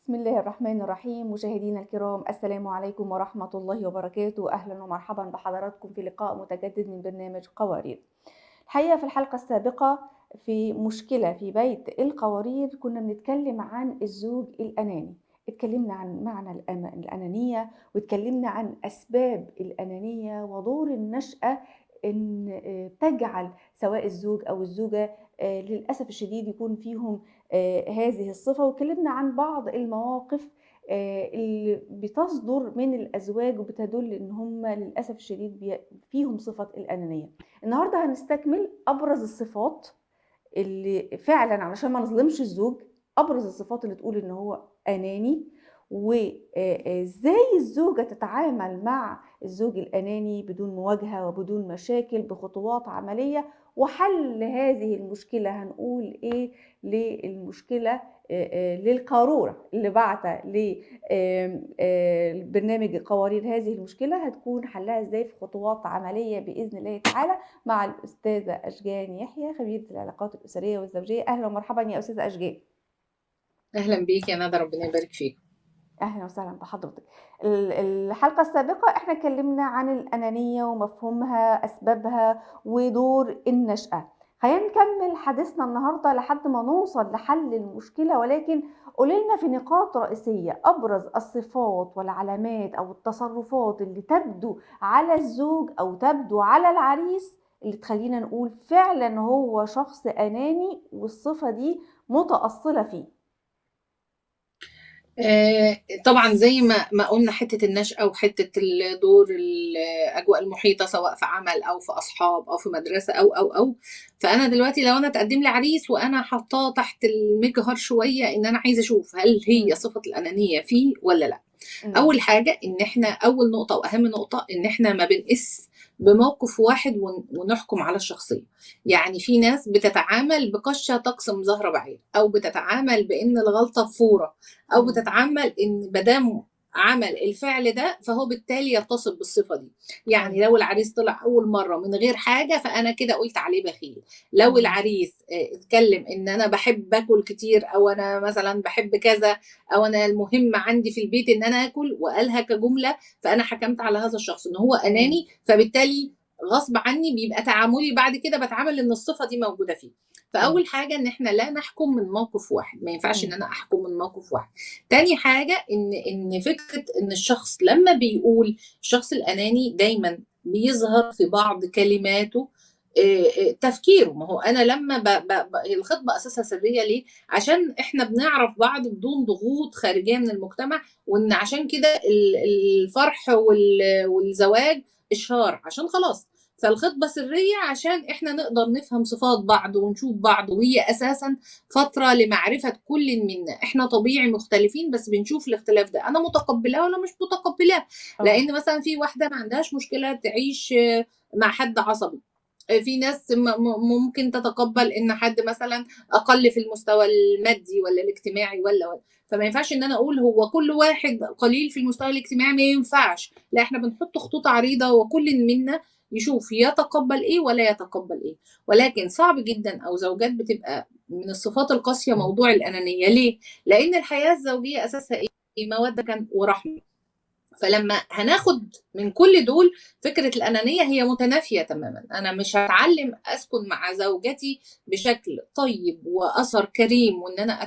بسم الله الرحمن الرحيم. مشاهدينا الكرام، السلام عليكم ورحمة الله وبركاته. أهلا ومرحبا بحضراتكم في لقاء متجدد من برنامج قوارير. الحقيقة في الحلقة السابقة في مشكلة في بيت القوارير كنا بنتكلم عن الزوج الأناني، اتكلمنا عن معنى الأنانية، واتكلمنا عن أسباب الأنانية ودور النشأة إن تجعل سواء الزوج أو الزوجة للأسف الشديد يكون فيهم هذه الصفة. واتكلمنا عن بعض المواقف اللي بتصدر من الأزواج وبتدل إن هم للأسف الشديد فيهم صفة الأنانية. النهاردة هنستكمل أبرز الصفات اللي فعلا علشان ما نظلمش الزوج، أبرز الصفات اللي تقول إن هو أناني، وإزاي الزوجة تتعامل مع الزوج الأناني بدون مواجهة وبدون مشاكل، بخطوات عملية، وحل هذه المشكلة. هنقول إيه للمشكلة للقارورة اللي بعت لبرنامج قوارير هذه المشكلة، هتكون حلها إزاي في خطوات عملية بإذن الله تعالى مع الأستاذة أشجان يحيى، خبيرة العلاقات الأسرية والزوجية. أهلا ومرحبا يا أستاذة أشجان. أهلا بيك يا ندى، ربنا يبارك فيك. اهلا وسهلا بحضرتك. الحلقة السابقة احنا اتكلمنا عن الانانية ومفهومها، اسبابها، ودور النشأة. خلينا نكمل حديثنا النهارده لحد ما نوصل لحل المشكلة، ولكن قولي لنا في نقاط رئيسية ابرز الصفات والعلامات او التصرفات اللي تبدو على الزوج او تبدو على العريس اللي تخلينا نقول فعلا هو شخص اناني والصفة دي متأصله فيه. طبعا زي ما قلنا حتة النشأة وحتة الدور، الأجواء المحيطة سواء في عمل أو في أصحاب أو في مدرسة أو أو أو فأنا دلوقتي لو أنا تقدم لي عريس وأنا حطاه تحت المجهر شوية إن أنا عايزة أشوف هل هي صفة الأنانية فيه ولا لأ. أول حاجة إن إحنا أول نقطة وأهم نقطة إن إحنا ما بنقيس بموقف واحد ونحكم على الشخصية. يعني في ناس بتتعامل بقشة تقسم ظهر بعير، أو بتتعامل بإن الغلطة فورة، أو بتتعامل إن مادام عمل الفعل ده فهو بالتالي يتصف بالصفة دي. يعني لو العريس طلع أول مرة من غير حاجة فأنا كده قلت عليه بخيل. لو العريس اتكلم إن أنا بحب أكل كتير، أو أنا مثلا بحب كذا، أو أنا المهم عندي في البيت إن أنا أكل، وقالها كجملة، فأنا حكمت على هذا الشخص إن هو أناني، فبالتالي غصب عني بيبقى تعاملي بعد كده بتعامل إن الصفة دي موجودة فيه. فأول حاجة إن إحنا لا نحكم من موقف واحد، ما ينفعش إن أنا أحكم من موقف واحد. تاني حاجة إن فكرة إن الشخص لما بيقول، الشخص الأناني دايما بيظهر في بعض كلماته تفكيره. ما هو أنا لما الخطبة أساسها سرية ليه؟ عشان إحنا بنعرف بعض بدون ضغوط خارجية من المجتمع، وإن عشان كده الفرح والزواج إشهار، عشان خلاص. فالخطبة سرية عشان إحنا نقدر نفهم صفات بعض ونشوف بعض، وهي أساسا فترة لمعرفة كل منا. إحنا طبيعي مختلفين، بس بنشوف الاختلاف ده أنا متقبلاه ولا مش متقبلاه. لأن مثلا في واحدة ما عندهاش مشكلة تعيش مع حد عصبي، في ناس ممكن تتقبل إن حد مثلا أقل في المستوى المادي ولا الاجتماعي ولا، فما ينفعش إن أنا أقول هو كل واحد قليل في المستوى الاجتماعي، ما ينفعش. لا، إحنا بنحط خطوط عريضة وكل منا يشوف يتقبل إيه ولا يتقبل إيه. ولكن صعب جدا، أو زوجات بتبقى من الصفات القاسية موضوع الأنانية. ليه؟ لأن الحياة الزوجية أساسها إيه؟ مودة كان ورحمة. فلما هناخد من كل دول فكرة الأنانية هي متنافية تماما. أنا مش هتعلم أسكن مع زوجتي بشكل طيب وأثر كريم، وإن أنا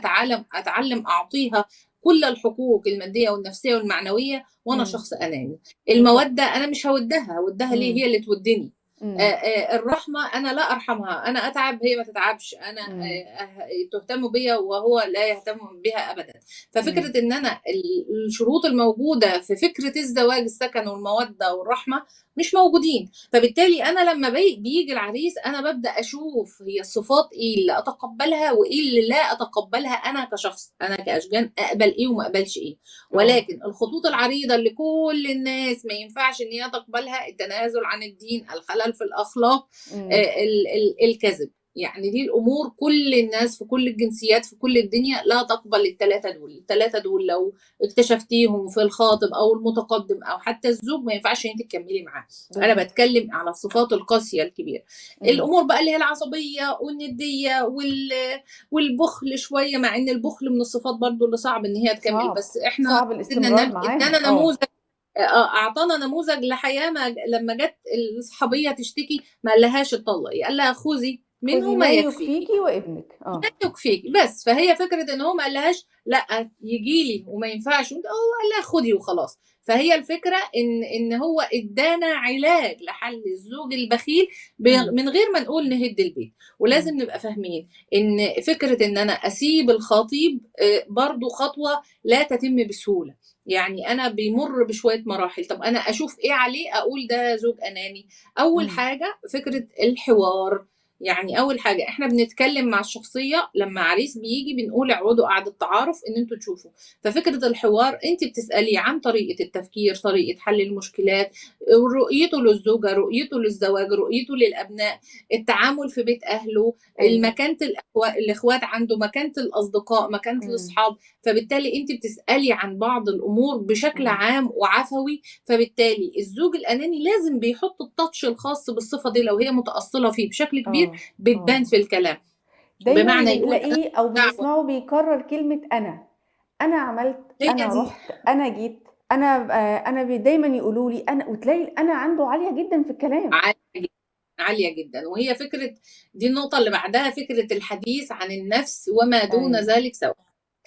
أتعلم أعطيها كل الحقوق المادية والنفسية والمعنوية وأنا شخص أناني. المودة أنا مش هودها، هودها ليه؟ هي اللي تودني. الرحمة أنا لا أرحمها، أنا أتعب هي ما تتعبش، أنا تهتم بيا وهو لا يهتم بها أبدا. ففكرة إن أنا الشروط الموجودة في فكرة الزواج، السكن والمودة والرحمة، مش موجودين. فبالتالي أنا لما بيجي العريس أنا ببدأ أشوف هي الصفات إيه اللي أتقبلها وإيه اللي لا أتقبلها أنا كشخص، أنا كأشجان أقبل إيه وما أقبلش إيه. ولكن الخطوط العريضة اللي كل الناس ما ينفعش إن هي تقبلها، التنازل عن الدين، الخلل في الأخلاق، الكذب. يعني دي الأمور كل الناس في كل الجنسيات في كل الدنيا لا تقبل الثلاثة دول. الثلاثة دول لو اكتشفتيهم في الخاطب أو المتقدم أو حتى الزوج ما ينفعش انت تكملي معاه. أنا بتكلم على الصفات القاسية الكبيرة. الأمور بقى اللي هي العصبية والندية والبخل شوية، مع إن البخل من الصفات برضو اللي صعب إن هي تكمل، صعب. بس إحنا صعب الاستمرار معاها. ادانا نموذج، أعطانا نموذج لحياة ما لما جت الصحابية تشتكي ما قالهاش اتطلقي، قال لها خذي منه ما يكفيكي يكفيكي وابنك. ما يكفيكي بس. فهي فكرة إن هو ما قالهاش لا يجيلي وما ينفعش، هو قال لها خدي وخلاص. فهي الفكرة إن هو إدانا علاج لحل الزوج البخيل من غير ما نقول نهد البيت. ولازم نبقى فاهمين إن فكرة إن أنا أسيب الخطيب برضو خطوة لا تتم بسهولة، يعني أنا بيمر بشوية مراحل. طب أنا أشوف إيه عليه أقول ده زوج أناني؟ أول حاجة فكرة الحوار، يعني أول حاجة إحنا بنتكلم مع الشخصية لما عريس بيجي بنقول اقعدوا قعدة تعارف إن أنتوا تشوفوا. ففكرة الحوار أنت بتسألي عن طريقة التفكير، طريقة حل المشكلات، رؤيته للزوجة، رؤيته للزواج، رؤيته للأبناء، التعامل في بيت أهله، المكانة الإخوات عنده، مكانة الأصدقاء، مكانة الأصحاب. فبالتالي أنت بتسألي عن بعض الأمور بشكل عام وعفوي. فبالتالي الزوج الأناني لازم بيحط التاتش الخاص بالصفة دي لو هي متأصلة فيه بشكل كبير بتبان في الكلام. دايما بمعنى يقول بنلاقيه أو بنسمعه بيكرر كلمة أنا، أنا عملت، أنا رحت، أنا جيت، أنا دايما يقولوا لي أنا، وتلاقي الأنا عنده عالية جدا في الكلام، عالية جدا. وهي فكرة دي النقطة اللي بعدها، فكرة الحديث عن النفس وما دون ذلك سواء.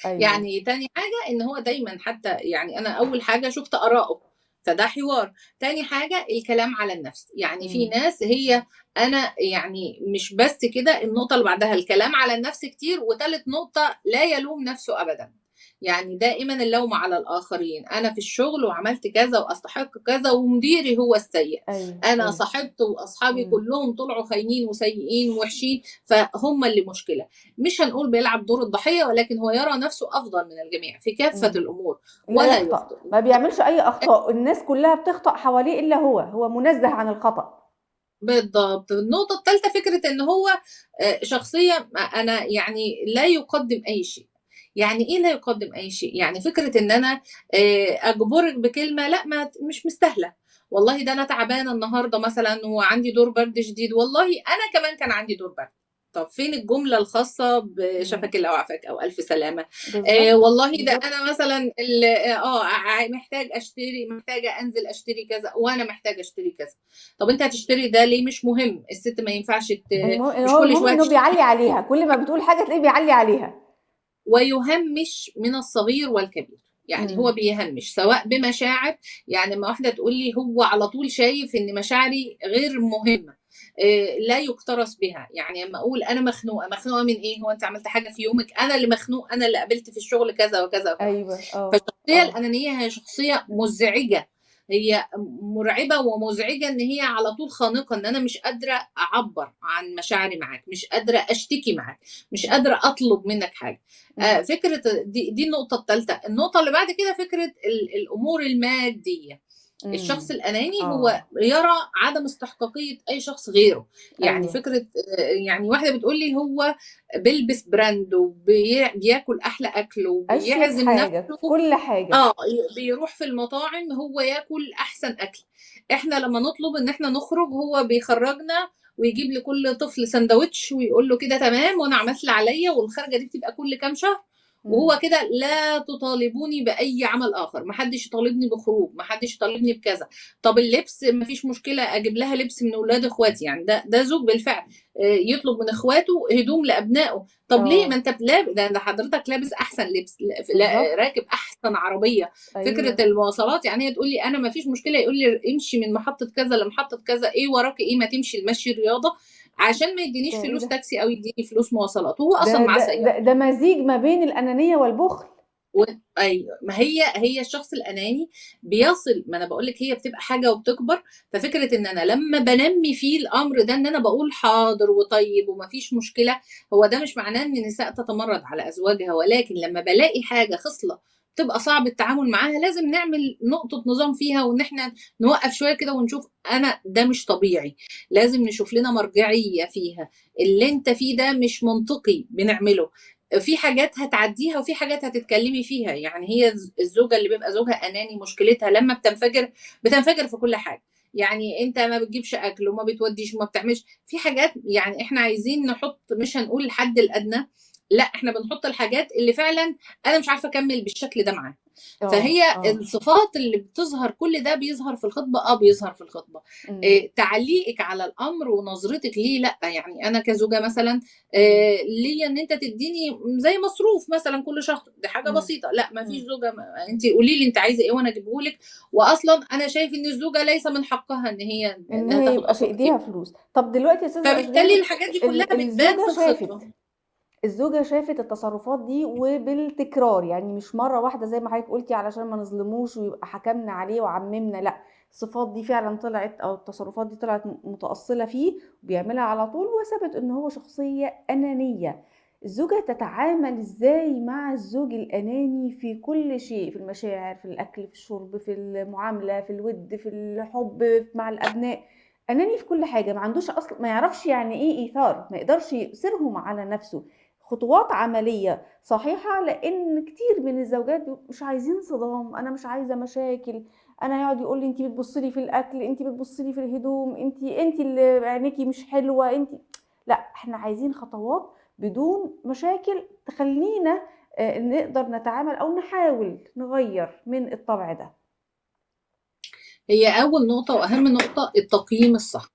يعني تاني حاجة إن هو دايما حتى يعني أنا أول حاجة شفت آراءه، فده حوار. تاني حاجة الكلام على النفس، يعني في ناس هي أنا يعني مش بس كده. النقطة اللي بعدها الكلام على النفس كتير. وتالت نقطة لا يلوم نفسه أبدا، يعني دائما اللوم على الآخرين. أنا في الشغل وعملت كذا وأستحق كذا ومديري هو السيء، أنا صاحبته وأصحابي كلهم طلعوا خاينين وسيئين ووحشين، فهم اللي مشكلة. مش هنقول بيلعب دور الضحية، ولكن هو يرى نفسه أفضل من الجميع في كافة الأمور ولا يخطئ، ما بيعملش أي أخطاء، الناس كلها بتخطأ حواليه إلا هو، هو منزه عن الخطأ. بالضبط. النقطة الثالثة فكرة إن هو شخصية أنا يعني لا يقدم أي شيء. يعني إيه لا يقدم أي شيء؟ يعني فكرة إن أنا أجبرك بكلمة لا ما مش مستاهلة، والله ده أنا تعبانة النهاردة مثلا وعندي دور برد شديد، والله أنا كمان كان عندي دور برد. طب فين الجملة الخاصة بشفاك الله وعافاك أو ألف سلامة؟ والله ده أنا مثلا محتاج أشتري، محتاجة أنزل أشتري كذا، وأنا محتاجة أشتري كذا. طب أنت هتشتري ده ليه؟ مش مهم. الست ما ينفعش مش كل شوية إنه بيعلي عليها، كل ما بتقول حاجة تلاقيه بيعلي عليها. ويهمش من الصغير والكبير، يعني هو بيهمش سواء بمشاعر. يعني ما واحدة تقول لي هو على طول شايف إن مشاعري غير مهمة، لا يكترث بها. يعني لما أقول أنا مخنوقة، مخنوقة من إيه؟ هو أنت عملت حاجة في يومك؟ أنا اللي مخنوق، أنا اللي قابلت في الشغل كذا وكذا وكذا. فالشخصية الأنانية هي شخصية مزعجة، هي مرعبة ومزعجة، إن هي على طول خانقة، إن أنا مش قادرة أعبر عن مشاعري معاك، مش قادرة أشتكي معاك، مش قادرة أطلب منك حاجة. فكرة دي النقطة الثالثة. النقطة اللي بعد كده فكرة الأمور المادية. الشخص الأناني هو يرى عدم استحقاقية أي شخص غيره. يعني فكرة، يعني واحدة بتقول لي هو بيلبس brand وبياكل أحلى أكل وبيعزم نفسه كل حاجة، بيروح في المطاعم هو ياكل أحسن أكل. إحنا لما نطلب إن إحنا نخرج هو بيخرجنا ويجيب لكل طفل سندوتش ويقول له كده تمام وأنا عملت اللي عليا، والخرجة دي بتبقى كل كام شهر، وهو كده لا تطالبوني بأي عمل آخر، محدش يطالبني بخروج، محدش يطالبني بكذا. طب اللبس مفيش مشكلة أجيب لها لبس من أولاد إخواتي، يعني ده زوج بالفعل يطلب من إخواته هدوم لأبنائه. طب ليه؟ ما أنت ده حضرتك لابس أحسن لبس، راكب أحسن عربية. فكرة المواصلات، يعني هي تقول لي أنا مفيش مشكلة، يقول لي امشي من محطة كذا لمحطة كذا، إيه وراك إيه، ما تمشي المشي رياضة، عشان ما يدينيش فلوس تاكسي او يديني فلوس مواصلات، وهو اصلا معاه سيارة. ده مزيج ما بين الانانية والبخل. ايوه، ما هي الشخص الاناني بيصل، ما انا بقول لك هي بتبقى حاجة وبتكبر. ففكره ان انا لما بنمي فيه الامر ده، ان انا بقول حاضر وطيب وما فيش مشكلة، هو ده مش معناه ان النساء تتمرد على ازواجها، ولكن لما بلاقي حاجة خصلة بتبقى صعب التعامل معاها، لازم نعمل نقطة نظام فيها، وان احنا نوقف شوية كده ونشوف انا ده مش طبيعي، لازم نشوف لنا مرجعية فيها، اللي انت فيه ده مش منطقي بنعمله. في حاجات هتعديها وفي حاجات هتتكلمي فيها. يعني هي الزوجة اللي بيبقى زوجها أناني مشكلتها لما بتنفجر بتنفجر في كل حاجة. يعني انت ما بتجيبش اكل وما بتوديش وما بتعملش في حاجات، يعني احنا عايزين نحط، مش هنقول الحد الادنى، لا احنا بنحط الحاجات اللي فعلا انا مش عارفه اكمل بالشكل ده معاه. فهي الصفات اللي بتظهر، كل ده بيظهر في الخطبة. بيظهر في الخطبة. تعليقك على الامر ونظرتك ليه، لا يعني انا كزوجة مثلا ليا ان انت تديني زي مصروف مثلا كل شهر، دي حاجة بسيطة. لا ما فيش زوجه، انت قولي لي انت عايزه ايه وانا اجيبه لك. واصلا انا شايف ان الزوجة ليس من حقها ان هي ان هي يبقى في ايديها فلوس. طب دلوقتي يا استاذه، فبالتالي الحاجات دي كلها بتبان في الخطبة. الزوجة شافت التصرفات دي وبالتكرار، يعني مش مرة واحدة زي ما حضرتك قلتي علشان ما نظلموش ويبقى حكمنا عليه وعممنا، لا الصفات دي فعلا طلعت او التصرفات دي طلعت متأصلة فيه وبيعملها على طول، وثبت ان هو شخصية أنانية. الزوجة تتعامل ازاي مع الزوج الأناني في كل شيء، في المشاعر، في الأكل، في الشرب، في المعاملة، في الود، في الحب مع الأبناء؟ أناني في كل حاجة، ما عندوش أصلا، ما يعرفش يعني إيه إيثار، ما يقدرش يؤثرهم على نفسه. خطوات عملية صحيحة، لأن كتير من الزوجات مش عايزين صدام، أنا مش عايزة مشاكل، أنا يقعد يقول لي أنتي بتبصي لي في الأكل، أنتي بتبصي لي في الهدوم، أنتي اللي عينيكي مش حلوة، أنتي لا، إحنا عايزين خطوات بدون مشاكل تخلينا نقدر نتعامل أو نحاول نغير من الطبع ده. هي أول نقطة وأهم نقطة التقييم الصح،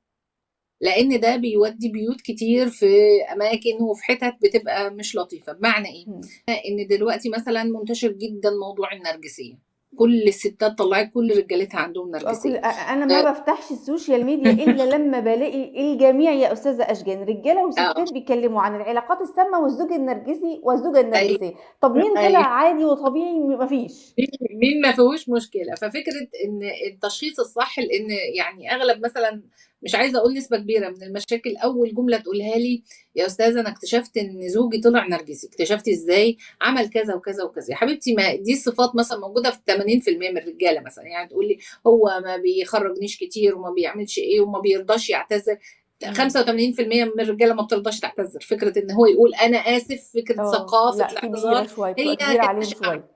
لأن ده بيودي بيوت كتير في أماكن وفي حتت بتبقى مش لطيفة. بمعنى إيه؟ إن دلوقتي مثلا منتشر جدا موضوع النرجسية، كل الستات طلعت كل رجالتها عندهم نرجسية. أنا ما بفتحش ال social media إلا لما بلاقي الجميع يا أستاذة أشجان، رجالة وستات بيتكلموا عن العلاقات السامة والزوج النرجسي والزوجة النرجسية. طب مين طلع عادي وطبيعي؟ مفيش، مين ما فيهوش مشكلة. ففكرة إن التشخيص الصح، لأن يعني أغلب مثلا، مش عايزة أقول نسبة كبيرة من المشاكل، أول جملة تقولها لي يا أستاذة أنا اكتشفت إن زوجي طلع نرجسي. اكتشفتي إزاي؟ عمل كذا وكذا وكذا. يا حبيبتي ما دي الصفات مثلا موجودة في 80% من الرجالة مثلا. يعني تقول لي هو ما بيخرجنيش كتير وما بيعملش إيه وما بيرضاش يعتذر. 85% من الرجالة ما بترضاش تعتذر. فكرة إن هو يقول أنا آسف، فكرة ثقافة الاعتذار هي كبيرة عليهم شوية،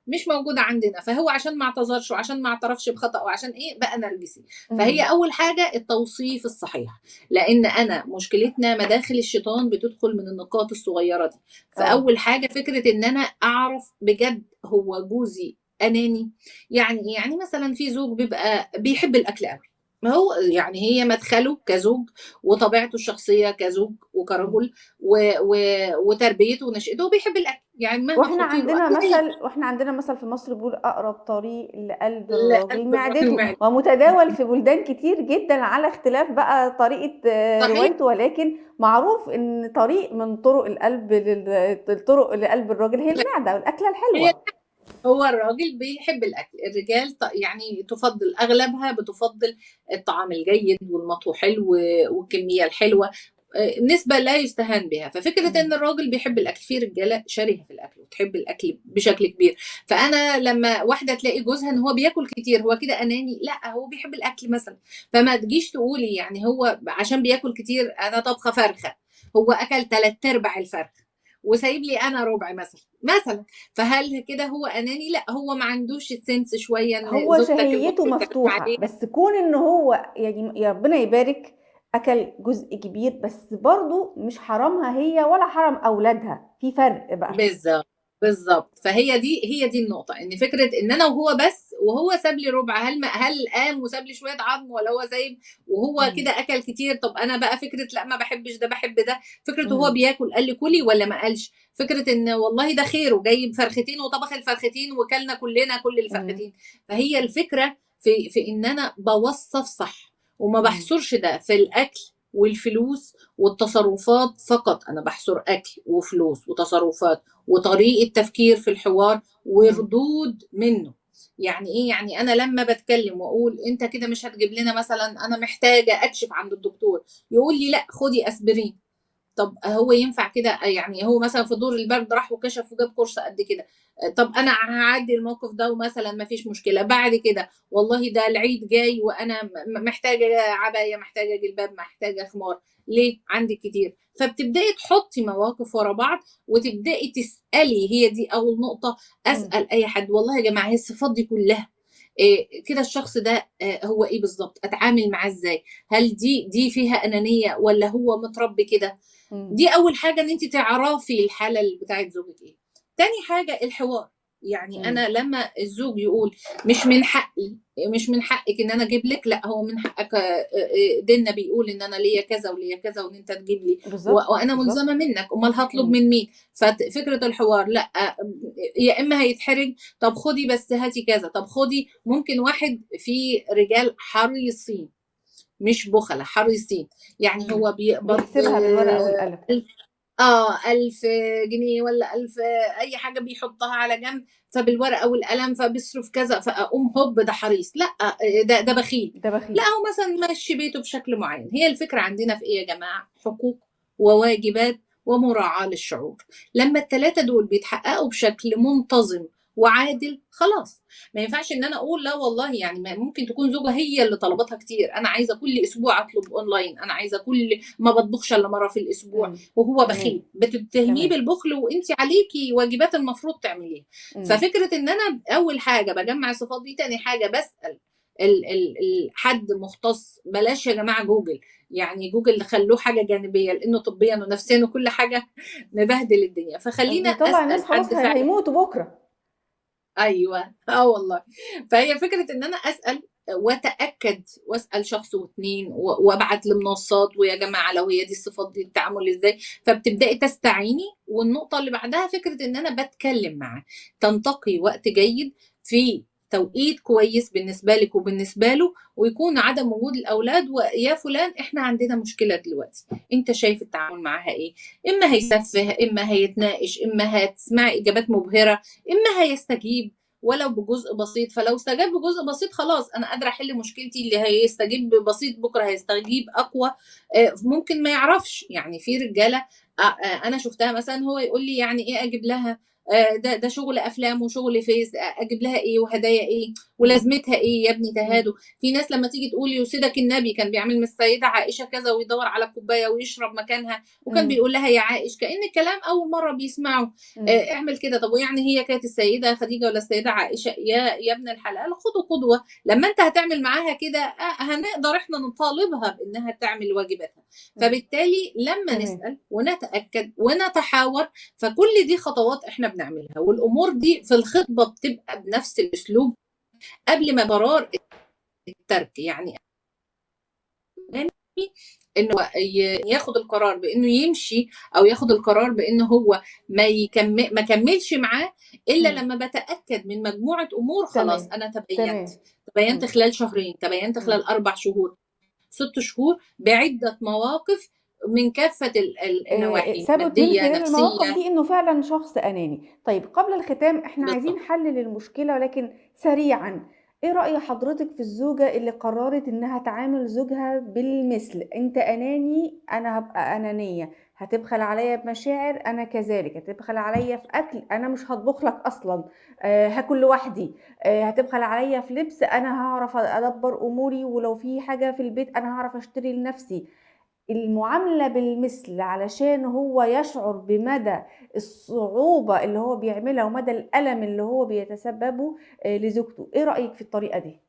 مش موجودة عندنا. فهو عشان ما اعتذرش وعشان ما اعترفش بخطأ وعشان إيه بقى نرجسي. فهي أول حاجة التوصيف الصحيح، لأن أنا مشكلتنا مداخل الشيطان بتدخل من النقاط الصغيرة دي. فأول حاجة فكرة إن أنا أعرف بجد هو جوزي أناني يعني إيه. يعني مثلا في زوج بيبقى بيحب الأكل قوي، ما هو يعني هي مدخله كزوج وطبيعته الشخصية كزوج وكرجل وتربيته ونشأته بيحب الأكل. يعني مهما واحنا عندنا مثل في مصر بيقول أقرب طريق لقلب الراجل معدته، ومتداول في بلدان كتير جدا على اختلاف بقى طريقة روايته، ولكن معروف إن طريق من طرق القلب الطرق لقلب الراجل هي المعدة والأكلة الحلوة. هو الراجل بيحب الأكل. الرجال يعني تفضل، أغلبها بتفضل الطعام الجيد والمطهو حلو والكمية الحلوة، نسبة لا يستهان بها. ففكرة إن الراجل بيحب الأكل، في رجالة شرهة في الأكل وتحب الأكل بشكل كبير. فأنا لما واحدة تلاقي جوزها إن هو بياكل كتير، هو كده أناني؟ لا، هو بيحب الأكل مثلا. فما تجيش تقولي يعني هو عشان بياكل كتير أنا طبخة فرخة، هو أكل 3/4 الفرخة وسايب لي انا ربع مثلا، فهل كده هو اناني؟ لا، هو ما عندوش السنس شوية ان هو شهيته مفتوحة، بس كون ان هو يعني يا ربنا يبارك اكل جزء كبير، بس برضو مش حرامها هي ولا حرام اولادها، في فرق بقى. بالظبط. فهي دي، هي دي النقطة، ان فكرة ان انا وهو بس وهو ساب لي ربع، هل قام وساب لي شوية عظم، ولا هو سايب وهو كده اكل كتير؟ طب انا بقى فكرة لا ما بحبش ده بحب ده، فكرة وهو بياكل قال لي كلي ولا ما قالش، فكرة ان والله ده خير وجايب فرختين وطبخ الفرختين وكلنا كلنا كل الفرختين. فهي الفكرة في ان انا بوصف صح وما بحصرش ده في الاكل والفلوس والتصرفات فقط، انا بحصر اكل وفلوس وتصرفات وطريقه تفكير في الحوار وردود منه. يعني ايه؟ يعني انا لما بتكلم واقول انت كده مش هتجيب لنا مثلا، انا محتاجه اكشف عند الدكتور، يقول لي لا خدي اسبرين. طب هو ينفع كده؟ يعني هو مثلا في دور البرد راح وكشف وجاب كورس قد كده، طب انا هعدي الموقف ده ومثلا ما فيش مشكلة، بعد كده والله ده العيد جاي وانا محتاجه عباية، محتاجه جلباب، محتاجه خمار، ليه عندك كتير؟ فبتبداي تحطي مواقف ورا بعض وتبداي تسالي. هي دي اول نقطة، اسال اي حد والله يا جماعة هي الصفات دي كلها إيه كده، الشخص ده هو ايه بالظبط، اتعامل معاه ازاي، هل دي فيها انانية ولا هو متربي كده؟ دي اول حاجة، ان انت تعرفي الحالة اللي بتاعت زوجك ايه. تاني حاجة الحوار، يعني انا لما الزوج يقول مش من حقي، مش من حقك ان انا اجيب لك، لا هو من حقك، ديننا بيقول ان انا ليا كذا وليا كذا وان انت تجيب لي وانا ملزمة منك، امال هطلب من مين؟ ففكره الحوار، لا يا اما هيتحرج، طب خدي بس هاتي كذا، طب خدي. ممكن واحد في رجال حريصين مش بخلة، حريصين، يعني هو بيقبض بيحسبها بالورقة والقلم، 1000 جنيه ولا 1000 اي حاجة بيحطها على جنب، فبالورقه والقلم فبيصرف كذا، فاقوم هوب ده حريص، لا ده بخيل، ده بخيل. لا هو مثلا ماشي بيته بشكل معين. هي الفكرة عندنا في ايه يا جماعة؟ حقوق وواجبات ومراعاة للشعور. لما الثلاثة دول بيتحققوا بشكل منتظم وعادل، خلاص ما ينفعش ان انا اقول لا والله، يعني ممكن تكون زوجة هي اللي طلبتها كتير، انا عايزه كل اسبوع اطلب اونلاين، انا عايزه كل ما بطبخش الا مرة في الاسبوع، وهو بخيل، بتتهميه بالبخل وانت عليكي واجبات المفروض تعمليها. ففكره ان انا اول حاجة بجمع الصفات دي، تاني حاجة بسال حد مختص. بلاش يا جماعة جوجل، يعني جوجل خلوه حاجة جانبيه لانه طبيا ونفسيا وكل حاجة مبهدل الدنيا، فخلينا طبعا الناس خلاص هيموتوا بكره. ايوه والله. فهي فكرة ان انا اسال واتاكد، واسال شخص واثنين، وابعت لمنصات، ويا جماعة لو هي دي الصفات دي التعامل ازاي، فبتبداي تستعيني. والنقطة اللي بعدها فكرة ان انا بتكلم معاه، تنتقي وقت جيد في توقيت كويس بالنسبة لك وبالنسبة له، ويكون عدم وجود الاولاد، ويا فلان احنا عندنا مشكلة دلوقتي، انت شايف التعامل معاها ايه؟ اما هيسفه، اما هيتناقش، اما هتسمعي اجابات مبهرة، اما هيستجيب ولو بجزء بسيط. فلو استجاب بجزء بسيط خلاص انا قادرة احل مشكلتي، اللي هيستجيب بسيط بكره هيستجيب اقوى. ممكن ما يعرفش، يعني في رجاله انا شفتها مثلا هو يقول لي يعني ايه اجيب لها ده شغل افلام وشغل فيس، اجيب لها ايه وهدايا ايه ولازمتها ايه يا ابني تهادو. في ناس لما تيجي تقول يسيدك النبي كان بيعمل من السيدة عائشة كذا ويدور على كوباية ويشرب مكانها، وكان بيقول لها يا عائش، كأن الكلام اول مرة بيسمعه. اعمل كده، طب ويعني هي كانت السيدة خديجة ولا السيدة عائشة؟ يا ابن الحلال خدوا قدوة، لما انت هتعمل معاها كده هنقدر احنا نطالبها بانها تعمل واجباتها. فبالتالي لما نسال ونتاكد ونتحاور، فكل دي خطوات احنا بنعملها. والامور دي في الخطبة بتبقى بنفس الاسلوب قبل ما قرار الترك، يعني انه ياخد القرار بانه يمشي او ياخد القرار بانه هو ما كملش معاه الا لما بتاكد من مجموعة امور. خلاص انا تبينت خلال شهرين، تبينت خلال 4 شهور، 6 شهور، بعده مواقف من كافة النواحي، ثبت من خلال المواقف دي انه فعلا شخص اناني. طيب قبل الختام احنا عايزين حل للمشكلة، ولكن سريعا، ايه رأي حضرتك في الزوجة اللي قررت انها تعامل زوجها بالمثل؟ انت اناني انا هبقى انانية، هتبخل عليا بمشاعر انا كذلك، هتبخل عليا في اكل انا مش هطبخ لك اصلا، هاكل لوحدي، هتبخل عليا في لبس انا هعرف ادبر اموري، ولو في حاجة في البيت انا هعرف اشتري لنفسي. المعاملة بالمثل علشان هو يشعر بمدى الصعوبة اللي هو بيعملها ومدى الألم اللي هو بيتسببه لزوجته. ايه رأيك في الطريقة دي؟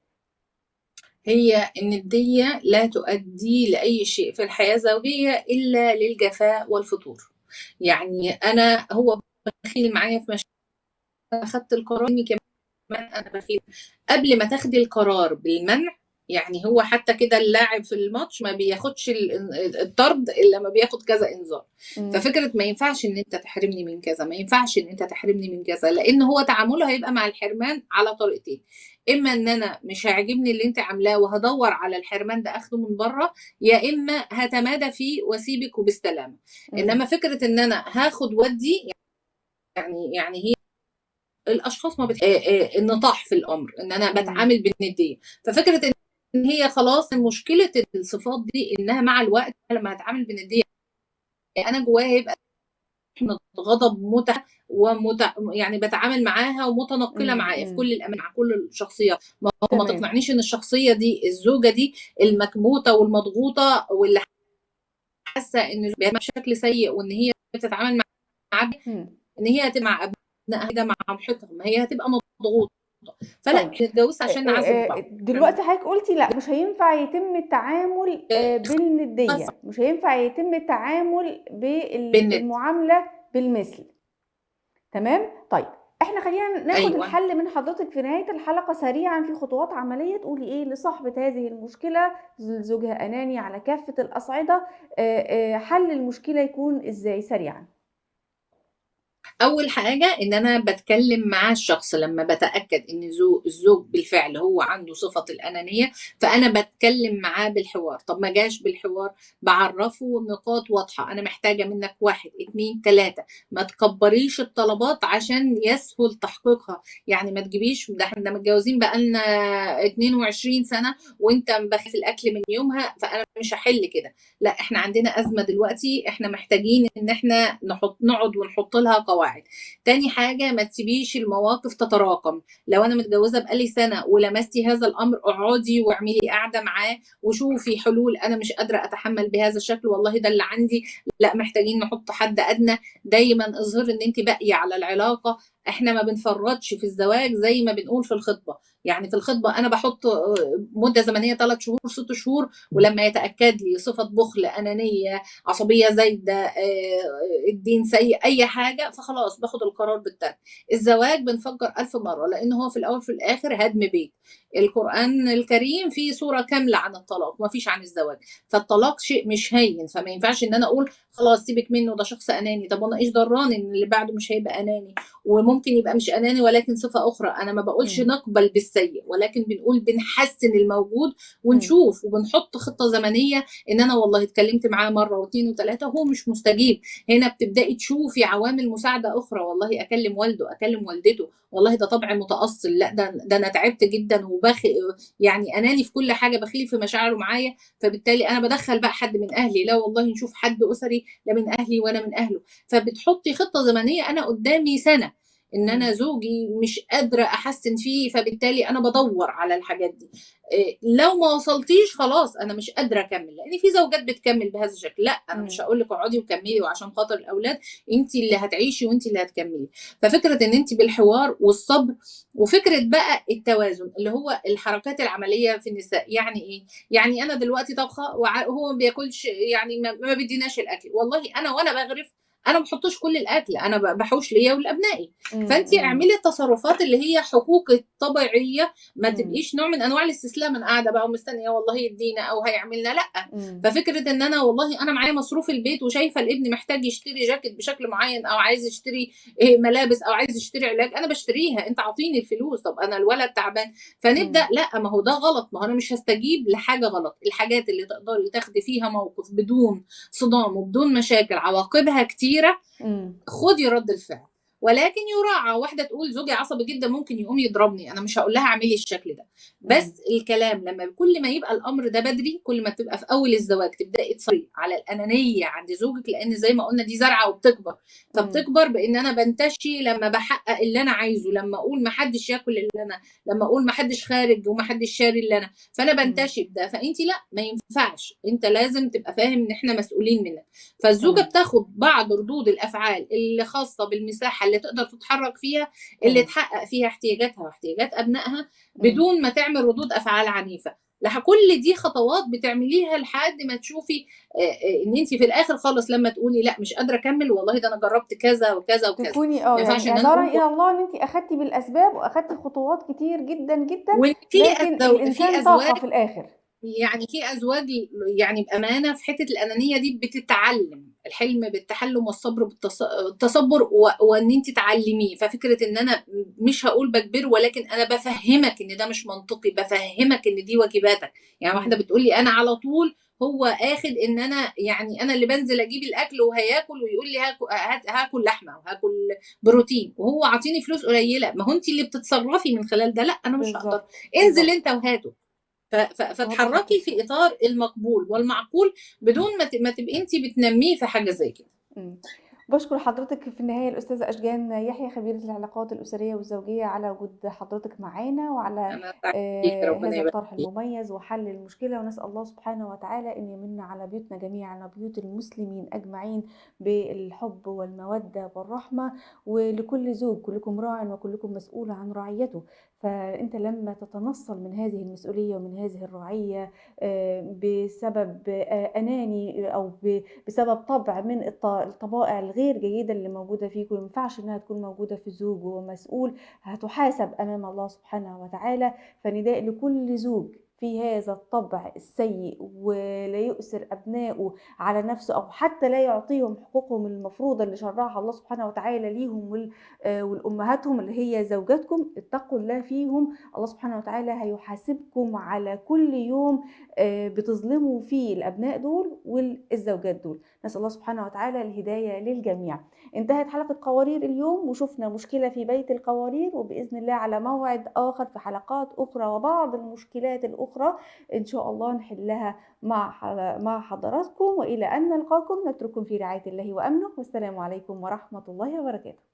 هي الندية لا تؤدي لأي شيء في الحياة الزوجية إلا للجفاء والفتور. يعني أنا هو بخيل معايا في مشاكل، أخدت القرار إني كمان أنا بخيل. قبل ما تاخدي القرار بالمنع، يعني هو حتى كده اللاعب في الماتش ما بياخدش الطرد الا ما بياخد كذا انذار. ففكره ما ينفعش ان انت تحرمني من كذا، ما ينفعش ان انت تحرمني من كذا، لان هو تعامله هيبقى مع الحرمان على طريقتين: اما ان انا مش هيعجبني اللي انت عاملاه وهدور على الحرمان ده اخده من بره، يا اما هتمادى فيه واسيبك وبالسلامه. انما فكرة ان انا هاخد ودي، يعني هي الاشخاص ما النطاح في الامر ان انا بتعامل بالنديه. ففكره ان هي خلاص مشكلة الصفات دي انها مع الوقت لما هتعامل بنديه انا جوايا هيبقى شحنة غضب يعني بتعامل معاها ومتنقلة معايا في كل الأماكن مع كل الشخصيات. ما هو ما تقنعنيش إن الشخصية دي، الزوجة دي المكبوتة والمضغوطة واللي حاسة إن بشكل سيء وإن هي بتتعامل مع إن هي هتبقى مع أبنائها كده مع محيطها، ما هي هتبقى مضغوطة. فلا نتجوز عشان نعذب بعض. دلوقتي حضرتك قلتي لا مش هينفع يتم التعامل بالندية، مش هينفع يتم التعامل بالمعاملة بالمثل. تمام؟ طيب احنا خلينا ناخد الحل من حضرتك في نهاية الحلقة سريعا في خطوات عملية تقولي ايه لصاحبة هذه المشكلة، زوجها أناني على كافة الأصعدة، حل المشكلة يكون ازاي سريعا؟ أول حاجة إن أنا بتكلم مع الشخص لما بتأكد إن الزوج بالفعل هو عنده صفة الأنانية، فأنا بتكلم معاه بالحوار. طب ما جاش بالحوار، بعرفه نقاط واضحة، أنا محتاجة منك 1 2 3، ما تكبريش الطلبات عشان يسهل تحقيقها. يعني ما تجيبيش ده احنا متجوزين بقالنا 22 سنة وانت مبخي في الأكل من يومها، فأنا مش هحل كده. لا، احنا عندنا أزمة دلوقتي، احنا محتاجين إن احنا نقعد ونحط لها قواعد. تاني حاجة، ما تسيبيش المواقف تتراكم. لو أنا متجوزة بقالي سنة ولمستي هذا الأمر، اقعدي واعملي قاعدة معاه وشوفي حلول. أنا مش قادرة أتحمل بهذا الشكل، والله ده اللي عندي، لا محتاجين نحط حد أدنى. دايما اظهر إن أنت باقية على العلاقة. احنا ما بنفرطش في الزواج زي ما بنقول في الخطبة. يعني في الخطبة أنا بحط مدة زمنية 3 شهور 6 شهور، ولما يتأكد لي صفة بخل، أنانية، عصبية زايدة، الدين سيء، أي حاجة، فخلاص باخد القرار بالترك. الزواج بنفكر 1000 مرة، لأن هو في الأول في الآخر هدم بيت. القرآن الكريم فيه صورة كاملة عن الطلاق، ما فيش عن الزواج. فالطلاق شيء مش هين، فما ينفعش إن أنا أقول خلاص سيبك منه ده شخص أناني. طب أنا إيش ضراني إن اللي بعده مش هيبقى أناني؟ وممكن يبقى مش أناني ولكن صفة أخرى. أنا ما بقولش نقبل بالسيء، ولكن بنقول بنحسن الموجود ونشوف وبنحط خطة زمنية. إن أنا والله اتكلمت معاه مرة 2 و3 وهو مش مستجيب، هنا بتبدأي تشوفي عوامل مساعدة أخرى. والله أكلم والده، أكلم والدته، والله ده طبع متأصل، لا ده أنا تعبت جدا وبخ يعني أناني في كل حاجة، بخيل في مشاعره معايا، فبالتالي أنا بدخل بقى حد من أهلي، لا والله نشوف حد أسري، لا من أهلي ولا من أهله. فبتحطي خطة زمنية، أنا قدامي سنة إن أنا زوجي مش قادرة أحسن فيه، فبالتالي أنا بدور على الحاجات دي. لو ما وصلتيش خلاص أنا مش قادرة أكمل، لأن في زوجات بتكمل بهذا الشكل. لا، أنا مش هقول لك اقعدي وكملي وعشان خاطر الأولاد، أنت اللي هتعيشي وأنت اللي هتكملي. ففكرة إن أنت بالحوار والصبر، وفكرة بقى التوازن اللي هو الحركات العملية في النساء. يعني إيه؟ يعني أنا دلوقتي طبخة وهو ما بياكلش، يعني ما بيديناش الأكل. والله أنا وأنا بغرف انا ما بحطش كل الاكل، انا بحوش ليا ولابنائي. فانت اعملي التصرفات اللي هي حقوق الطبيعية، ما تبقيش نوع من انواع الاستسلام، انا قاعدة بقى ومستنيه والله يدينا او هيعملنا، لا. ففكره ان انا والله انا معايا مصروف البيت وشايفه الابن محتاج يشتري جاكيت بشكل معين، او عايز يشتري ملابس، او عايز يشتري علاج، انا بشتريها، انت عطيني الفلوس. طب انا الولد تعبان، فنبدا لا، ما هو ده غلط، ما هو انا مش هستجيب لحاجة غلط. الحاجات اللي تقدري تاخدي فيها موقف بدون صدام وبدون مشاكل عواقبها كتير، خدي رد الفعل، ولكن يراعى. واحدة تقول زوجي عصبي جدا ممكن يقوم يضربني، انا مش هقول لها اعملي الشكل ده، بس الكلام لما كل ما يبقى الامر ده بدري، كل ما تبقى في اول الزواج تبداي تصري على الانانية عند زوجك، لان زي ما قلنا دي زرعه وبتكبر. فبتكبر بان انا بنتشي لما بحقق اللي انا عايزه، لما اقول ما حدش ياكل اللي انا، لما اقول ما حدش خارج وما حدش شاري اللي انا، فانا بنتشي بده. فانت لا، ما ينفعش، انت لازم تبقى فاهم ان احنا مسؤولين منك. فالزوجه بتاخد بعض ردود الافعال اللي خاصة بالمساحه اللي تقدر تتحرك فيها، اللي تحقق فيها احتياجاتها واحتياجات ابنائها، بدون ما تعمل ردود افعال عنيفة. كل دي خطوات بتعمليها لحد ما تشوفي ان انت في الاخر خالص لما تقولي لا مش قادرة اكمل، والله ده انا جربت كذا وكذا وكذا، تكوني يعني اعذارا الى الله ان انت اخدتي بالاسباب واخدتي خطوات كتير جدا جدا، لكن الانسان طاقة في الاخر. يعني في ازواج يعني بامانه في حتة الانانية دي بتتعلم الحلم بالتحلم والصبر بالتصبر، وان انت تعلميه. ففكره ان انا مش هقول بجبر، ولكن انا بفهمك ان ده مش منطقي، بفهمك ان دي واجباتك. يعني واحدة بتقول لي انا على طول هو اخد ان انا يعني انا اللي بنزل اجيب الاكل وهياكل، ويقول لي هاكل لحمه وهاكل بروتين، وهو عاطيني فلوس قليله. ما هو انت اللي بتتصرفي من خلال ده. لا انا مش هقدر، انزل انت وهاته. فتحركي في اطار المقبول والمعقول، بدون ما تبقي انت بتنميه في حاجة زي كده. بشكر حضرتك في النهاية الأستاذة أشجان يحيى، خبيرة العلاقات الأسرية والزوجية، على وجود حضرتك معانا وعلى أنا سعيدة بيكِ، ربنا هذا يبارك الطرح فيكِ. المميز وحل المشكلة. ونسأل الله سبحانه وتعالى أن يمن على بيوتنا جميعا وبيوت المسلمين أجمعين بالحب والمودة والرحمة. ولكل زوج، كلكم راع وكلكم مسؤول عن رعيته، فأنت لما تتنصل من هذه المسؤولية ومن هذه الرعية بسبب أناني أو بسبب طبع من الطبائع الغير جيدة اللي موجودة فيك، وما ينفعش إنها تكون موجودة في الزوج وهو مسؤول، هتحاسب أمام الله سبحانه وتعالى. فنداء لكل زوج في هذا الطبع السيء ولا يؤثر أبنائه على نفسه أو حتى لا يعطيهم حقوقهم المفروضة اللي شرعها الله سبحانه وتعالى ليهم والأمهاتهم اللي هي زوجاتكم، اتقوا الله فيهم. الله سبحانه وتعالى هيحاسبكم على كل يوم بتظلموا فيه الأبناء دول والزوجات دول. نسأل الله سبحانه وتعالى الهداية للجميع. انتهت حلقة قوارير اليوم، وشفنا مشكلة في بيت القوارير، وبإذن الله على موعد آخر في حلقات أخرى وبعض المشكلات الأخرى إن شاء الله نحلها مع حضراتكم. وإلى أن نلقاكم نترككم في رعاية الله وأمنه، والسلام عليكم ورحمة الله وبركاته.